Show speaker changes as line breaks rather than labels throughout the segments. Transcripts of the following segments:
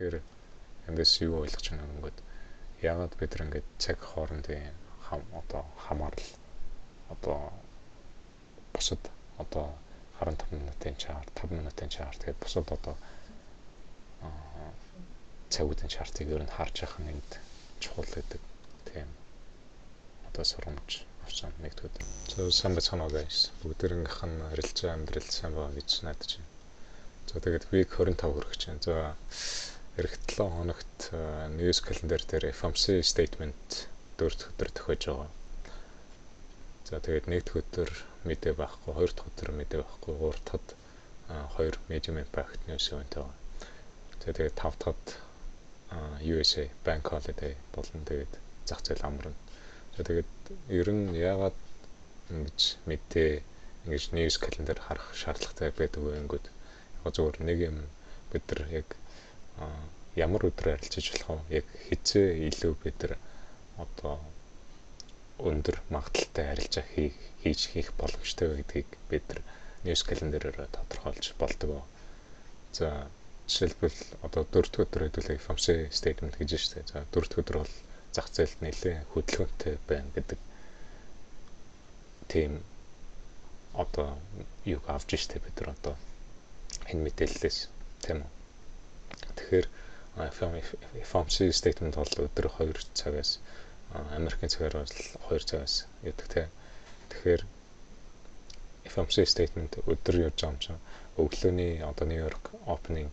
Тэгэхээр эндээс юу ойлгож байна гэнгүүт яагаад бид нар ингээд цаг хоорондын одоо хамаарал, одоо бусад одоо 15 минутын chart, 5 минутын chart тэгээд бусад одоо цагуудын chart ыг ер нь харж явах нь энд чухал гэдэг тийм одоо сургамж авсан нэгдүгээр өдөр. За, сайн байцгаана уу, guys. Бүгдээрийнх нь арилжаа амьдрал сайн байгаа гэж найдаж байна. За, тэгээд week 25 хүрэж байна. За, ирэх 7 хоногт news calendar дээр FOMC statement дөрөв дэх өдөр тохиож байгаа. За, тэгээд нэг дэх өдөр мэдээ байхгүй, хоёр дахь өдөр мэдээ байхгүй, гурав дахьд хоёр medium impact news event байгаа. За, тэгээд тав дахьд USA bank holiday болон тэгээд зах зээл амарна. За, тэгээд ер нь яагаад ингэж мэдээ, ингэж news calendar харах шаардлагатай байдаг вэ гэнгүүт яг зөвхөн нэг юм, бид нар яг ямар өдөр арилжиж болох вэ? Яг хэзээ илүү бид нар одоо өндөр магадлалтай арилжаа хийж хийх боломжтой вэ гэдгийг бид нар news calendar-аар тодорхойлж болдог. За, жишээлбэл, одоо дөрөв дэх өдөр хэдүүлээ FOMC statement гэж штэ. За, дөрөв дэх өдөр бол зах зээлд нэлээд хөдөлгөөнтэй байна гэдэг тийм одоо юг авч штэ бид нар одоо энэ мэдээллээс, тийм үү. Тэгэхээр FOMC statement бол өдөр 2 цагаас, Америкийн цагаар бол 2 цагаас яадаг те. Тэгэхээр FOMC statement өдөр явж байгаа юм чинь өглөөний одоо New York opening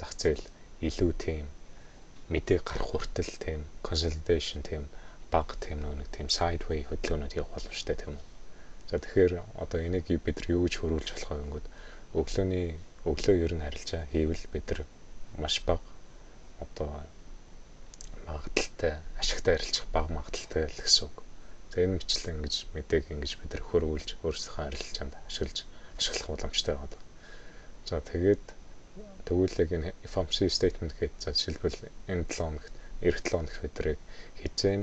зах зээл илүү тийм мэдээ гарах хүртэл тийм consolidation, тийм бага, тийм нэг тийм sideway хөдөлгөөнүүд явах боломжтой, тийм үү. За, тэгэхээр одоо энийг бид нар юу гэж хөрвүүлж болох вэ гэнгүүт өглөөний, өглөө ер нь арилжаа хийвэл бид нар маш бага одоо магадлалтай, ашигтай арилжах бага магадлалтай л гэсэн үг. За, энэ мэтчилэн ингэж мэдээг ингэж бид нар хөрвүүлж өөрсдийнхөө арилжаанд ашиглах боломжтой байгаа. За, тэгээд тэгвэл яг энэ FOMC statement гэдэг, за, жишээлбэл, энэ 7 хоногт, ирэх 7 хоногт бид нар хэзээ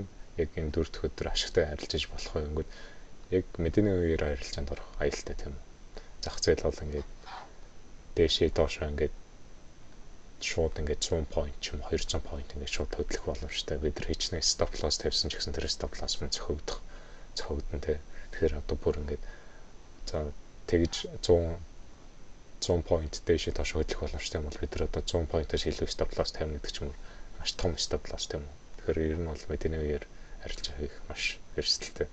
яг энэ дөрөв дэх өдөр ашигтай арилжиж болох вэ гэнгүүт яг мэдээний үеэр арилжаанд орох аюултай, тийм үү. Зах зээл бол ингээд дээшээ доошоо ингээд шууд ингээд 100 point ч юм, 200 point ингээд шууд хөдлөх боломжтой. Бид нар хичнээн stop loss тавьсан ч гэсэн тэр stop loss мань цохигдно те. Тэгэхээр одоо бүр ингээд, за, тэгж 100 point дээшээ доош хөдлөх боломжтой юм бол бид нар одоо 100 point-оос илүү stop loss тавина гэдэг ч юм уу, маш том stop loss, тийм үү. Тэгэхээр ер нь бол мэдээний үеэр арилжаа хийх маш эрсдэлтэй.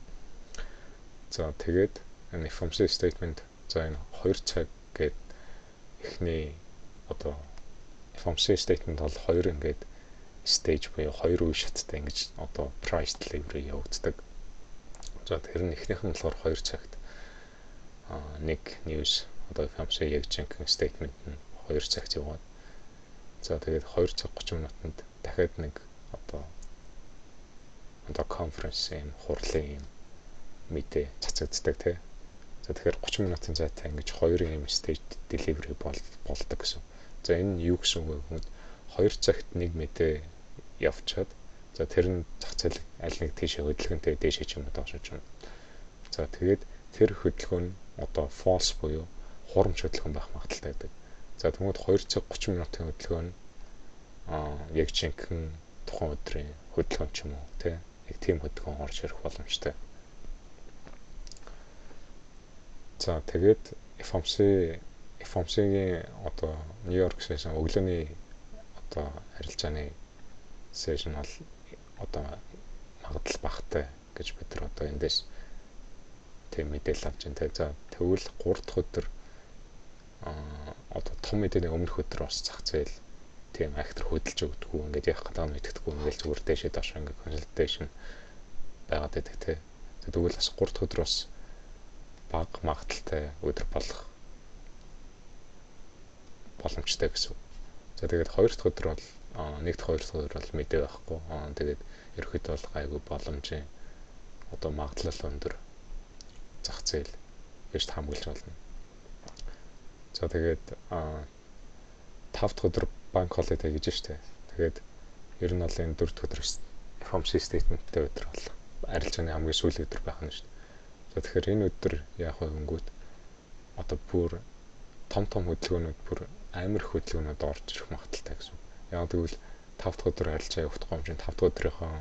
За, тэгээд энэ FOMC statement, за, энэ 2 цаг гээд эхний одоо FOMC statement бол хоёр ингээд stage буюу хоёр үе шаттай ингэж одоо price delivery явагддаг. За, тэр нь эхнийх нь болохоор 2 цагт нэг news, одоо FOMC яг жинхэнэ statement нь 2 цагт яваад, за, тэгээд 2 цаг 30 минутанд дахиад нэг одоо conference юм, хурлын юм мэдээ цацагддаг тий. За, тэгэхээр 30 минутын зайтай ингэж хоёр юм stage delivery болдог гэсэн. За, энэ нь юу гэсэн үг вэ гэвэл 2 цагт нэг мэдээ явчаад, за, тэр нь зах зээл аль нэг тийшээ хөдөлгөөнтэй, дээшээ ч юм уу, доош ч юм. За, тэгээд тэр хөдөлгөөн нь одоо false буюу хуурамч хөдөлгөөн байх магадлалтай байдаг. За, тэгмүүд 2 цаг 30 минутын хөдөлгөөн нь яг жинхэнэ тухайн өдрийн хөдөлгөөн ч юм уу тий, яг тийм хөдөлгөөн орж ирэх боломжтой. За, тэгээд FOMC-гийн одоо New York session, өглөөний одоо арилжааны session бол одоо магадлал багатай гэж бид нар одоо эндээс тийм мэдээлэл авч байна те. За, тэгвэл 3 дахь өдөр, одоо том мэдээний өмнөх өдөр бас зах зээл тийм айхтар хөдөлж өгдөггүй, ингээд яах гэдэг нь мэддэхгүй, ингээд зүгээр дээшээ доош ингээд consolidation байгаад байдаг те. Тэгвэл бас 3 дахь өдөр бас бага магадлалтай өдөр болох боломжтой гэсэн үг. За, тэгээд хоёр дахь өдөр бол, нэг дахь, хоёр дахь өдөр бол мэдээ байхгүй. Тэгээд ерөөхдөө бол гайгүй боломжийн одоо магадлал өндөр зах зээл гэж таамаглаж байна. За, тэгээд тав дахь өдөр bank holiday гэж штэ. Тэгээд ер нь бол энэ дөрөв дэх өдөр FOMC statement-тэй өдөр бол арилжааны хамгийн сүүлийн өдөр байх нь шүү дээ. За, тэгэхээр энэ өдөр яах вэ гэнгүүт одоо бүр том том хөдөлгөөнүүд, бүр амар их хөдөлгөөнүүд орж ирэх магадлалтай гэсэн. Яг тэгвэл 5 дахь өдөр арилжаа явагдахгүй юм чинь 5 дахь өдрийнхөө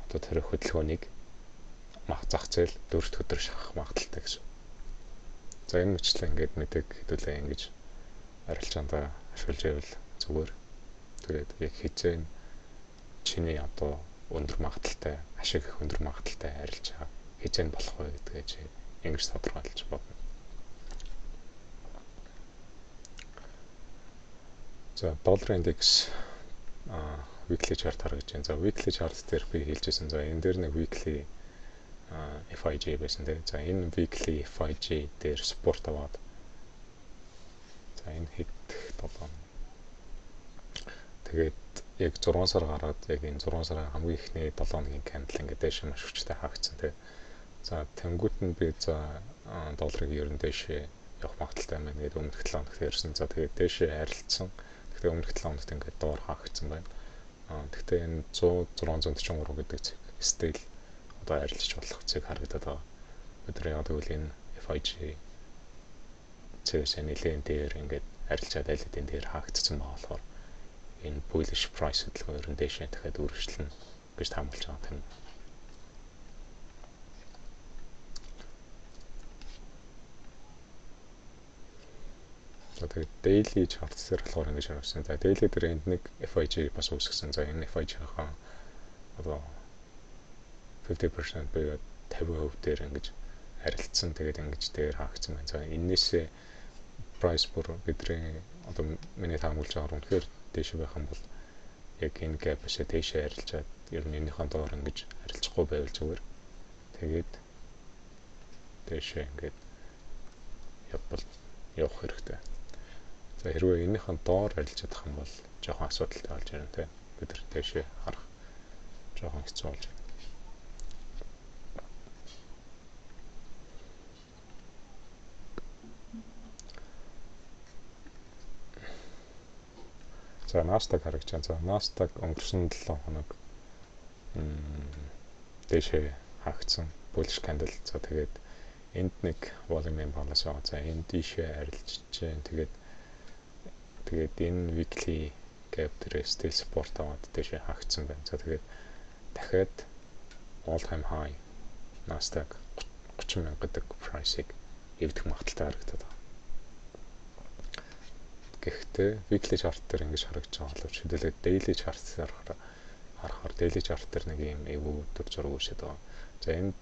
одоо тэр хөдөлгөөнийг зах зээл 4 дахь өдөр шахах магадлалтай гэсэн. За энэ мэтлээ ингээд мэдээг хэдүүлээ ингэж арилжаандаа ашиглаж байвал зүгээр. Тэгээд яг хизээ чиний одоо өндөр магадлалтай ашиг их өндөр магадлалтай арилжаа хизээ нь болох вэ гэдгээ чи ингэж тодорхойлж бодно. За доллар индекс weekly chart харагдаж байна. За weekly chart дээр би хэлжсэн. За энэ дээр нэг weekly FIG байсан тийм. За энэ weekly FIG дээр support аваад за энэ хэд 7. Тэгээд яг 6 сар гараад яг энэ 6 сарын хамгийн эхний 7 хоногийн candle ингээд дээш маш хүчтэй хаагдсан тийм. За тэнгуут нь би за долларыг ер нь дээшээ явах магадлалтай байна гэдээ өмнөх 7 хоногт ярьсан. За тэгээд дээшээ арилжсан. Гэхдээ өмнөх 7 хоногт ингээд доор хаагдсан байна. Гэхдээ энэ 100 643 гэдэг цэг still одоо арилжиж болох цэг харагдаад байгаа. Бид нар яг тэгвэл энэ FIG цэгээс нэлээд дээр ингээд арилжаад аль хэдийн дээр хаагдсан байгаа болохоор энэ bullish price хөдөлгөөн ер нь дээшээ дахиад үргэлжлэнэ гэж таамаглаж байгаа тийм. За тэгээд daily chart дээр болохоор ингэж харагдсан. За daily дээр энд нэг FIG бас үүсгэсэн. За энэ FIG-ийн одоо 50% буюу 50% дээр ингэж арилжсан. Тэгээд ингэж дээр хаагдсан байна. За энээсээ price бүр бидний одоо миний таамаглаж байгаа үнэхээр дээшээ байх юм бол яг энэ gap-ээс дээшээ арилжаад ер нь энийхэн доор ингэж арилжахгүй байвал зүгээр. Тэгээд дээшээ ингээд явбал явах хэрэгтэй. За хэрвээ энийхэн доор арилжах юм бол жоохон асуудалтай болж ирнэ тийм. Бид нар дээшээ харах жоохон хэцүү болж байна. За Nasdaq харагдаж байна. За Nasdaq өнгөрсөн 7 хоног дээшээ хаагдсан bullish candle. За тэгээд энд нэг volume imbalance байгаа. За энэ дээшээ арилжиж байна. Тэгээд энэ weekly gap дээр still support аваад дээшээ хаагдсан байна. За тэгээд дахиад all time high Nasdaq 30,000 гэдэг price-ыг эвдэх магадлалтай харагдаад байгаа. Гэхдээ weekly chart дээр ингэж харагдаж байгаа боловч хэдүүлээ daily chart дээр харахаар daily chart дээр нэг юм эвгүй дүр зураг үүсээд байгаа. За энд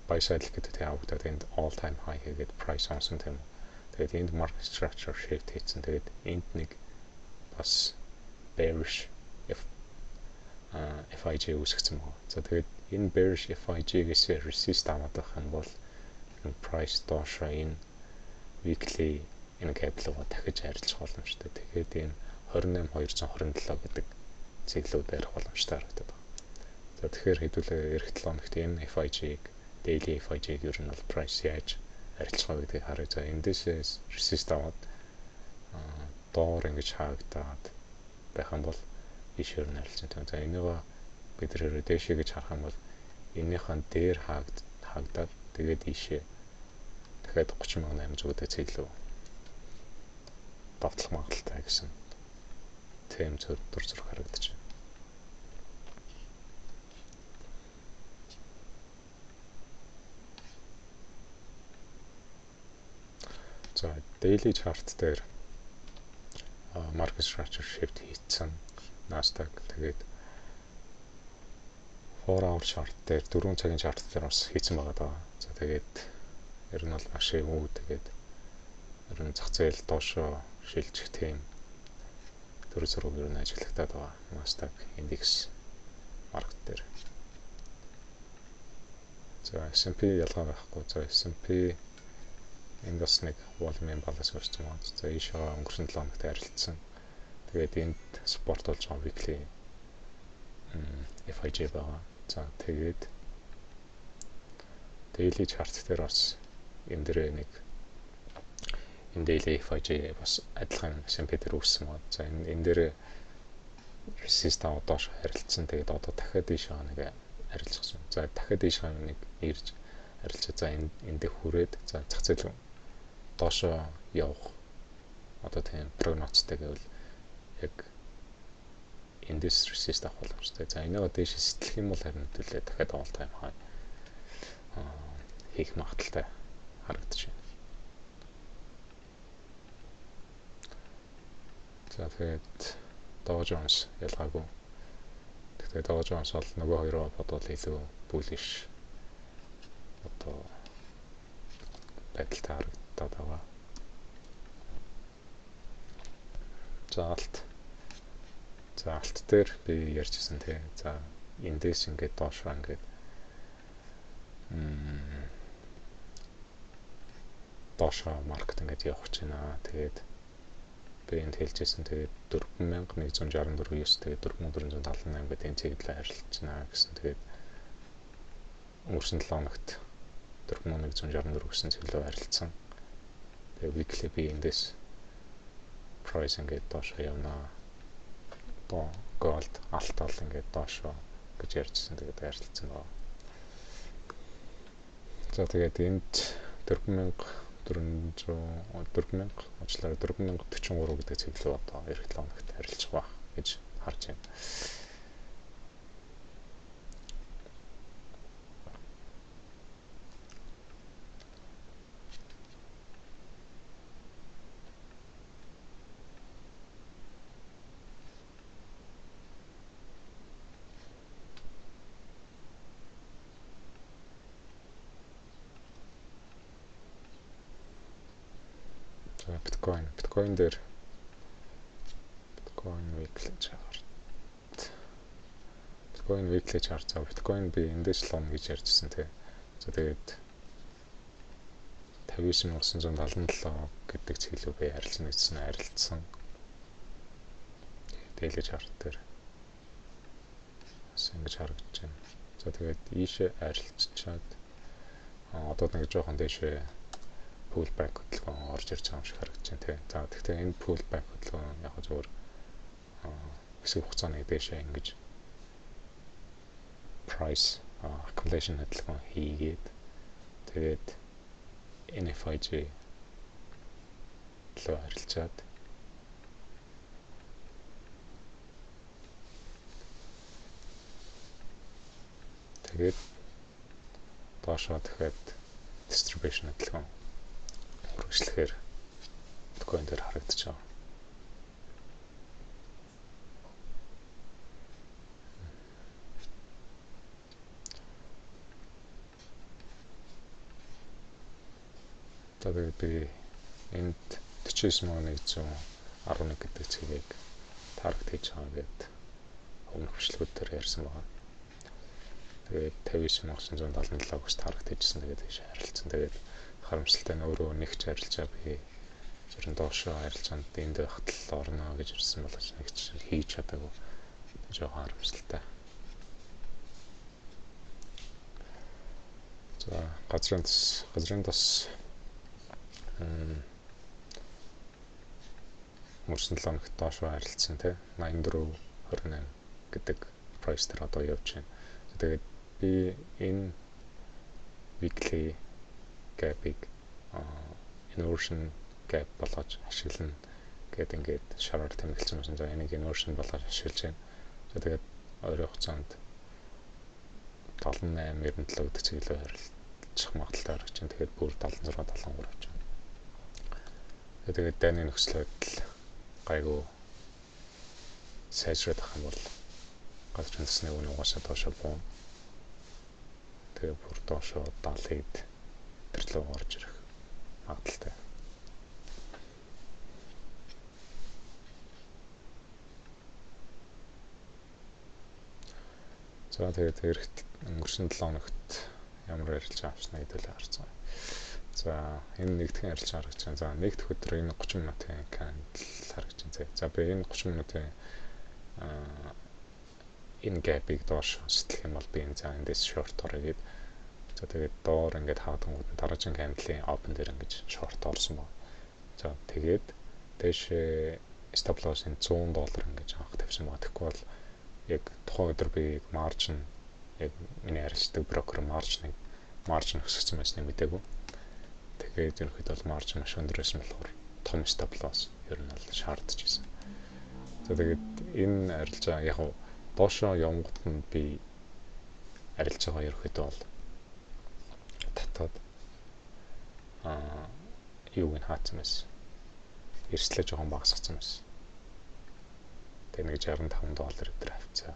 buy side liquidity авагдаад энд all time high хийгээд price онсон тийм үү. Тэгээд энд market structure shift хийсэн. Тэгээд энд нэг бас bearish FIG үүсгэсэн байна. За тэгээд энэ bearish FIG-гээс resist аваад байх юм бол price доошоо энэ weekly энэ gap руу дахиж арилжах боломжтой. Тэгээд энэ 28227 гэдэг цэглүүд барих боломжтой харагдаад байна. За тэгэхээр хэдүүлээ эх 7 хоногт энэ FIG-г daily FIG-г ер нь бол price яаж арилжах вэ гэдгийг харъя. За эндээс resist аваад доор ингэж хаагдаад байх юм бол ийшээр нь арилжсан. За энийг бид нэр дээшээ гэж харах юм бол энийхэн дээр хаагдаад тэгээд ийшээ дахиад 30800 гэдэг цэглүү давтлах магадлалтай гэсэн тийм дүр зураг харагдаж байна. За daily chart дээр market structure shift хийцэн Nasdaq тэгээд 4 hour chart дээр 4 цагийн chart дээр бас хийцэн байгаа даа. За тэгээд ер нь бол маш эвгүй тэгээд ер нь зах зээл доошоо шилжих тийм төр зураг ер нь ажиглагдаад байгаа. Nasdaq индекс маркет дээр. За S&P ялгаа байхгүй. За S&P энд бас нэг volume imbalance үүссэн байна. За ийшээ өнгөрсөн 7 хоногт арилжсан. Тэгээд энд support болж байгаа weekly FIG байгаа. За тэгээд daily chart дээр бас энэ дээрээ нэг энэ daily FIG бас адилхан S&P дээр үүссэн байна. За энэ дээр resist аваад доош харилцсан. Тэгээд одоо дахиад ийшээ нэг арилжсан. За дахиад ийшээ нэг ирж арилжаа. За энэ дээр хүрээд за зах зээл доошоо явах одоо тийм прогнозтой гэвэл Яг эндээс resist авах боломжтой. За, энийгээ дээш сэтлэх юм бол харин хэдүүлээ дахиад all time high хийх магадлалтай харагдаж байна. За, тэгээд Dow Jones ялгаагүй. Тэгэхээр Dow Jones бол нөгөө хоёроо бодвол илүү bullish одоо байдалтай харагдаад байгаа. За, алт. За, алт дээр би ярьжсэн тий. За, эндээс ингээд доошоо ингээд доошоо market ингээд явах гэж байна. Тэгээд би энд хэлжсэн, тэгээд 4164 9, тэгээд 4478 гэдэг энэ цэглээ харилцаж байна гэсэн. Тэгээд өнгөрсөн 7 хоногт 4164 гэсэн цэглээ харилцсан. Тэгээд weekly би эндээс price ингээд доошоо явнаа. Одоо gold, алт бол ингээд доошоо гэж ярьжсэн. Тэгээд харилцсан байна. За, тэгээд энд 4400, 4000, уучлаарай, 4043 гэдэг цэглүү одоо ирэх 7 хоногт харилцах байх гэж харж байна. За, биткойн. Биткойн дээр биткойн weekly chart. Биткойн weekly chart. За, биткойн би эндээс long гэж ярьжсэн тий. За, тэгээд 59,977 гэдэг цэглүү би харилцсан гэсэн, харилцсан. Daily chart дээр бас ингэж харагдаж байна. За, тэгээд ийшээ арилжчаад одоо нэг жоохон дээшээ pullback хөдөлгөөн орж ирж байгаа юм шиг харагдаж байна тий. За, тэгэхээр энэ pullback хөдөлгөөн яг зөвхөн хэсэг хугацааны дээшээ ингэж price accumulation хөдөлгөөн хийгээд, тэгээд NFIG лөө арилжаад, тэгээд доошоо дахиад distribution хөдөлгөөн үргэлжлэхээр биткойн дээр харагдаж байгаа. За, тэгээд би энд 49111 гэдэг цэгийг target хийж байгаа гэдэг өмнөх бичлэгүүд дээр ярьсан байгаа. Тэгээд 59977 гэж target хийжсэн. Тэгээд тийш харилцсан. Тэгээд харамсалтай нь өөрөө нэг ч арилжаа би зэрэг доошоо арилжаанд энд байхад л орно гэж ирсэн боловч нэг ч хийж чадаагүй. Жоохон харамсалтай. За, газрын тос өнгөрсөн 7 хоногт доошоо арилжсан тий, 84 28 гэдэг price дээр одоо явж байна. Тэгээд би энэ weekly gap-ыг inversion gap болгож ашиглана гэд ингээд шараар тэмдэглэсэн байсан. За, энийг inversion болгож ашиглаж байна. За, тэгээд ойрын хугацаанд 78 97 гэдэг цэглээ харилцах магадлалтай харагдаж байна. Тэгээд бүр 76 73 авч байна. Тэгээд дайны нөхцөл байдал гайгүй сайжраад ах юм бол газрын тосны үн угаасаа доошоо буuna. Тэгээ бүр доошоо 70-д тэр лүү орж ирэх магадлалтай. За, тэгээд эрт өнгөрсөн 7 хоногт ямар арилжаа авснаа хэдүүлээ харцгаая. За, энэ нэгдхэн арилжаа харагдаж байна. За, нэгдэх өдөр энэ 30 минутын candle харагдаж байна. За, би энэ 30 минутын энэ gap-ыг доош сэтлэх юм бол би энэ, за, эндээс short орё гээд, за, тэгээд доор ингээд хаагдангууд нь дараагийн candle-ийн open дээр ингэж short орсон байна. За, тэгээд дээш stop loss-ын 100 доллар ингэж анх тавьсан байгаа. Тэгэхгүй бол яг тухайн өдөр би margin, яг миний арилждаг брокер margin өсгсөн байсныг мдээгүй. Тэгээд ерөнхийдөө бол margin маш өндөр байсан болохоор том stop loss ер нь бол шаардж байсан. За, тэгээд энэ арилжаа яг доошоо явангууд нь би арилжаагаа ерөөхдөө бол татаад юуг нь хаацсан байсан. Эрсдлээ жоохон багасгацсан байсан. Тэгээ нэг 65 доллар өдр авцаа.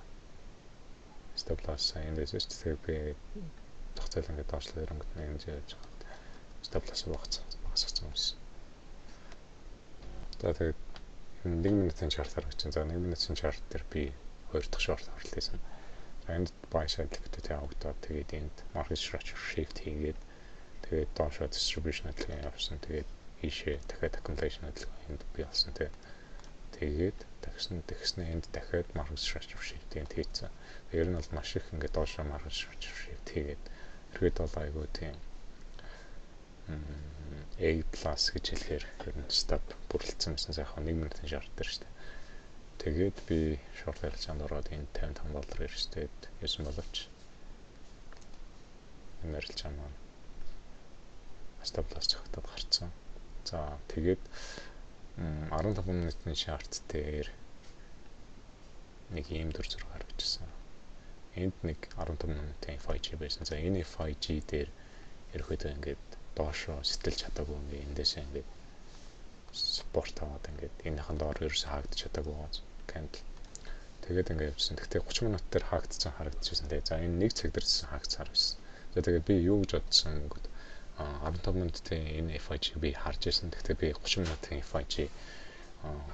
Stop loss эндээс шүү дээ. Би зах зээл ингээд доошлоо ирэнгүүт нэг ингэж яаж байгаа. Stop loss багасгацсан байсан. За, тэгээд 1 минутын chart харагч. За, 1 минутын chart дээр би хоёр дахь short оролт хийсэн. За, энд buy side liquidity авагдаад, тэгээд энд market structure shift хийгээд, тэгээд доошоо distribution хөдөлгөөн явсан. Тэгээд ийшээ дахиад accumulation хөдөлгөөн энд бий болсон, тэгээд тэгээд тэгснэ энд дахиад market structure shift энд хийцэн. Ер нь бол маш их ингээд доошоо market structure shift хийгээд эргээд бол айгүй тийм A+ гэж хэлэхээр ер нь setup бүрэлдсэн байсан. За, яг 1 минутын chart дээр шүү дээ. Тэгээд би short арилжаанд ороод энэ 55 доллар эрсдээд юусан боловч энэ арилжаа маань stop loss цохигдоод гарцсан. За, тэгээд 15 минутын chart дээр нэг ийм дүр зураг харагдчихсан. Энд нэг 15 минутын FVG байсан. За, энэ FVG дээр ерөөхдөө ингээд доошоо сэтэлж чадаагүй, ингээд эндээсээ ингээд support аваад, ингээд энийхэн доор ерөөсөө хаагдчих чадаагүй байгаа candle. Тэгээд ингээд явжсан. Гэхдээ 30 минут дээр хаагдсан харагдчихсан. Тэгээ за, энэ нэг цаг дээр гэсэн хаагдсан харагдсан. За, тэгээд би юу гэж бодсон гэвэл 15 минутын энэ FVG би харж ирсэн. Гэхдээ би 30 минутын FVG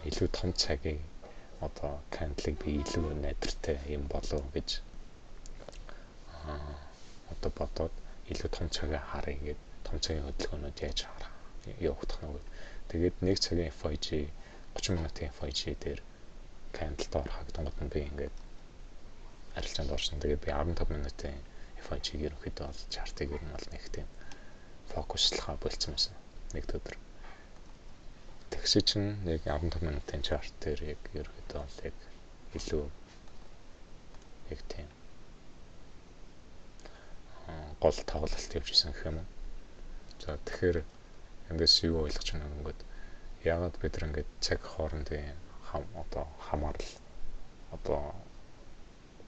илүү том цагийн одоо candle-ыг би илүү найдвартай юм болов гэж одоо бодоод, илүү том цагаа харъя гээд, том цагийн хөдөлгөөнүүд яаж харах явагдах нь вэ? Тэгээд нэг цагийн FVG, 30 минутын FVG дээр candle доор хаагдангууд нь би ингээд арилжаанд орсон. Тэгээд би 15 минутын FVG-г ерөнхийдөө бол chart-ыг ер нь бол нэг тийм focus-лохоо больцсон байсан нэг өдөр. Тэгсэн чинь яг 15 минутын chart дээр яг ерөнхийдөө бол яг илүү яг тийм гол тоглолт явж исэн гэх юм уу. За, тэгэхээр эндээс юу ойлгож байна гэнгүүт яагаад бид нар ингээд цаг хоорондын хам одоо хамаарал одоо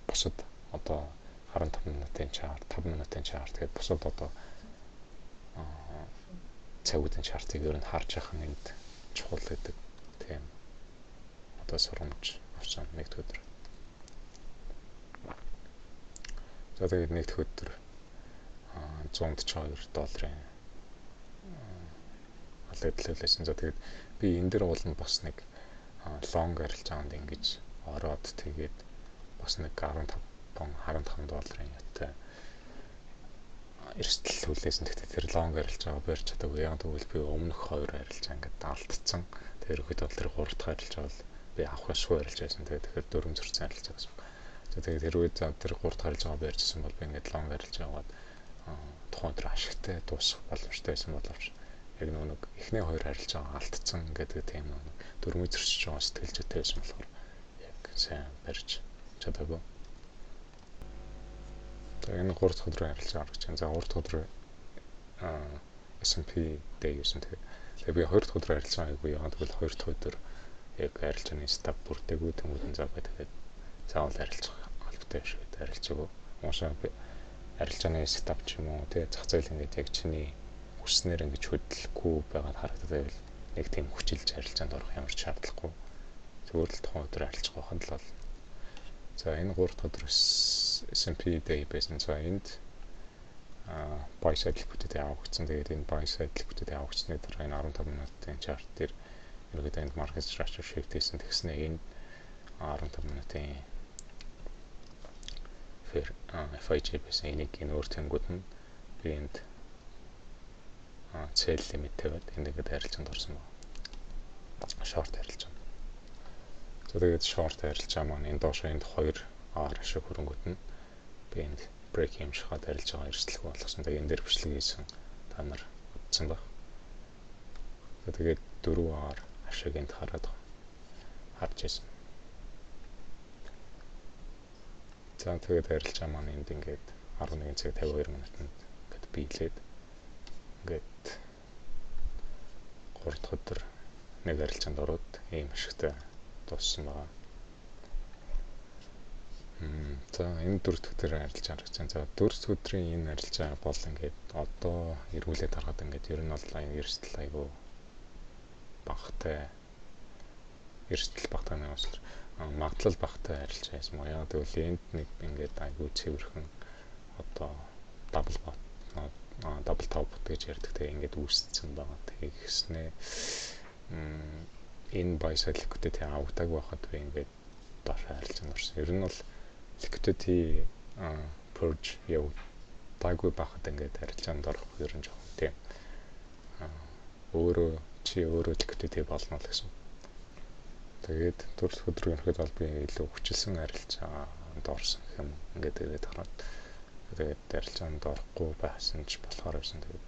бусад одоо 15 минутын chart, 5 минутын chart тэгээд бусад одоо цагуудын chart-ыг ер нь харж явах нь энд чухал гэдэг тийм одоо сургамж авсан нэг дэх өдөр. За, тэгээд нэг дэх өдөр 142 долларын алдагдал байсан. За, тэгээд би энэ дээр бол бас нэг long арилжаанд ингэж ороод, тэгээд бас нэг 15 15 долларын юутай эрсдэл хүлээсэн. Гэхдээ тэр long арилжаагаа барьж чадаагүй. Яг тэгвэл би өмнөх хоёр арилжаа ингээд алдсан. Тэр ерөнхийдөө бол тэр гурав дахь арилжаа бол би авах ёсгүй арилжаа байсан. Тэгээд тэгэхээр дөрөв зөрчсөн арилжаа гэсэн. За, тэгээд хэрвээ за тэр гурав дахь арилжаагаа барьжсэн бол би ингээд long арилжаа аваад тухайн өдөр ашигтай дуусах боломжтой байсан боловч яг нэг эхний хоёр арилжаагаа алдсан гэдэг тийм нэг дөрмөө зөрчиж байгаа сэтгэл зүйтэй байсан болохоор яг сайн барьж чадаагүй. За, энэ 3 дахь өдрийн арилжаа гаргаж байна. За, 3 дахь өдөр S&P day гэсэн. Тэгээ би 2 дахь өдөр арилжаа хийгээгүй. Яагаад гэвэл 2 дахь өдөр яг арилжааны setup бүрдээгүй. Тэнгүүд нь за тэгээд заавал арилжах албатай биш гэдэг арилжаагүй. Уушаа би арилжааны setup ч юм уу, тэгээ зах зээл ингээд яг чиний хүснээр ингэж хөдлөхгүй байгаад харагдаад байвал нэг тийм хүчилж арилжаанд орох ямар ч шаардлагагүй. Зүгээр л тухайн өдөр арилжах байхад л бол. За, энэ 3 дахь өдөр S&P day байсан. За, энд buy side liquidity авагдсан. Тэгээд энэ buy side liquidity авагдсны дараа энэ 15 минутын chart дээр ерөөдөө энд market structure shift хийсэн. Тэгснэ энэ 15 минутын fair FVG байсан. Энийг энэ өөр тэнгууд нь би энд sell limit тавиад энд ингээд арилжаанд орсон байна. Short арилжаа. За, тэгээд short арилжаа маань энэ доошоо энд 2 R ашиг хөрөнгөт нь би энд break юм шахаад арилж байгаа эрсдэлгүй болгосон. Тэгээд энэ дээр бичлэг хийсэн, та нар утсан баг. За, тэгээд 4 R ашиг энд хараад харж байсан. За, тэгээд арилжаа маань энд ингээд 11 цаг 52 минутанд ингээд биелээд, ингээд 3 дахь өдөр нэг арилжаанд ороод ийм ашигтай дууссан байгаа. За, энэ дөрөв дэх өдөр арилжаа харагдсан. За, дөрөв дэх өдрийн энэ арилжаа бол ингээд одоо эргүүлээд харахад ингээд ер нь бол энэ эрсдэл айгүй багатай, эрсдэл багатай нэг бас магадлал багатай арилжаа байсан маа. Яг тэгвэл энд нэг ингээд айгүй цэвэрхэн одоо double bot, double top гэж ярьдаг, тэгээ ингээд үүссэн байгаа. Тэгээ гэснээ энэ buy side liquidity авагдаагүй байхад би ингээд доош арилжаанд орсон. Ер нь бол liquidity purge явагдаагүй байхад ингээд арилжаанд орох ер нь жоохон тийм өөрөө чи өөрөө liquidity болно л гэсэн. Тэгээд дөрөв өдөр ерөнхийдөө бол би илүү хүчилсэн арилжаанд орсон гэх юм. Ингээд тэгээд хараад тэгээд арилжаанд орохгүй байсан ч болохоор байсан. Тэгээд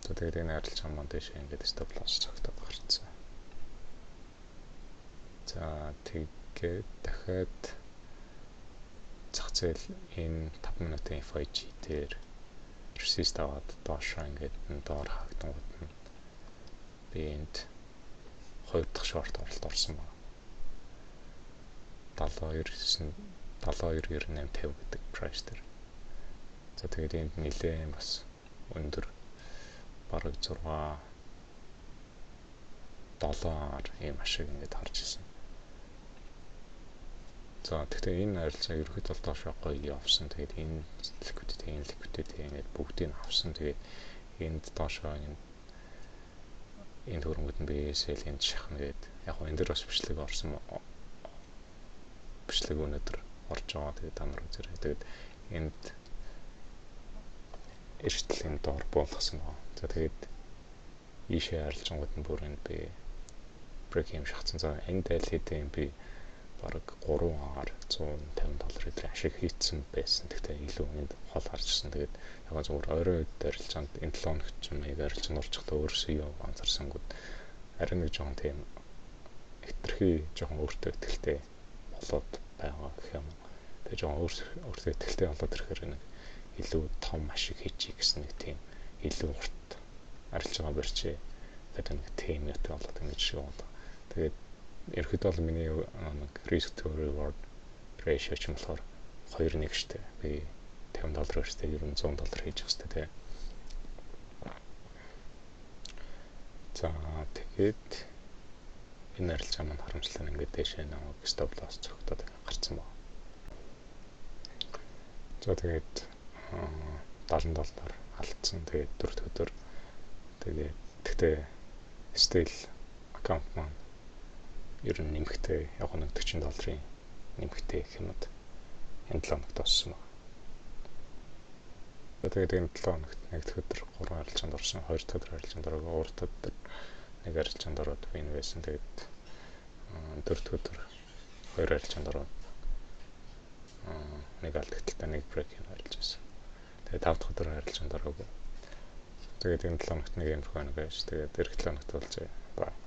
за, тэгээд энэ арилжаа маань дээшээ ингээд stop loss цогтоод гарцсан. За, тэгээд дахиад зах зээл энэ 5 минутын FVG дээр resist аваад доошоо ингээд доор хаагдангууд нь би энд хоёр дахь short оролт орсон байна. 72 72 98 50 гэдэг price дээр. За, тэгээд энд нэлээд бас өндөр, бараг 6 7-аар ийм ашиг ингээд харж ирсэн. За, тэгэхээр энэ арилжаа ерөнхийдөө бол доошоо гоё явсан. Тэгээд энэ liquidity, энэ liquidity ингээд бүгдийг нь авсан. Тэгээд энд доошоо энэ хөрөнгөд нь би sell энд шахна гээд яг гоо энэ дэр бас бичлэг орсон, бичлэг өнөөдөр орж байгаа. Тэгээд та нар үзээрэй. Тэгээд энд эрсдлийн доор буулгасан байна. За, тэгээд ийшээ арилжингууд нь бүр энд би break even шахацсан. За, энд аль хэдийн би бараг 3-аар 150 доллар өдрийн ашиг хийцэн байсан. Гэхдээ илүү энд хол харж ирсэн. Тэгээд яг зүгээр орой үед арилжаанд энэ 7 хоногт ч юм яг арилжаанд орчихдоо өөрөөсөө юу анзаарсангууд арай нэг жоохон тийм хэтэрхий жоохон өөртөө итгэлтэй болоод байгаа гэх юм. Тэгээ жоохон өөртөө итгэлтэй болоод ирэхээр нэг илүү том ашиг хийчихье гэсэн нэг тийм илүү урт арилжаагаа барьчээ гэдэг нэг тийм юутай болоод ингэж шиг болоо. Тэгээд ерөнхийдөө бол миний нэг risk to reward ratio ч юм болохоор 2-1 штэ. Би 50 доллар өрстэй ер нь 100 доллар хийж явах хэрэгтэй, тий. За, тэгээд энэ арилжаа маань харамслаа ингээд дээшээ нэг stop loss цогтоод гарцсан байна. За, тэгээд 70 доллар алдсан. Тэгээд дөрөв өдөр тэгээд тэгтээ still account маань ер нь нэмэгтэй, яг нэг 40 долларын нэмэгтэй гэх юмуд энэ 7 хоногт болсон байна. Тэгээд энэ 7 хоногт нэг дэх өдөр 3 арилжаанд орсон, хоёр дахь өдөр арилжаанд ороод, гурав дахь өдөр нэг арилжаанд ороод win байсан. Тэгээд дөрөв дэх өдөр хоёр арилжаанд ороод нэг алдагдaltaй, нэг break even арилж байсан. Тэгээд тав дахь өдөр арилжаанд ороогүй. Тэгээд энэ 7 хоногт нэг юм хоног байж. Тэгээд эх 7 хоногт уулзъя. Bye.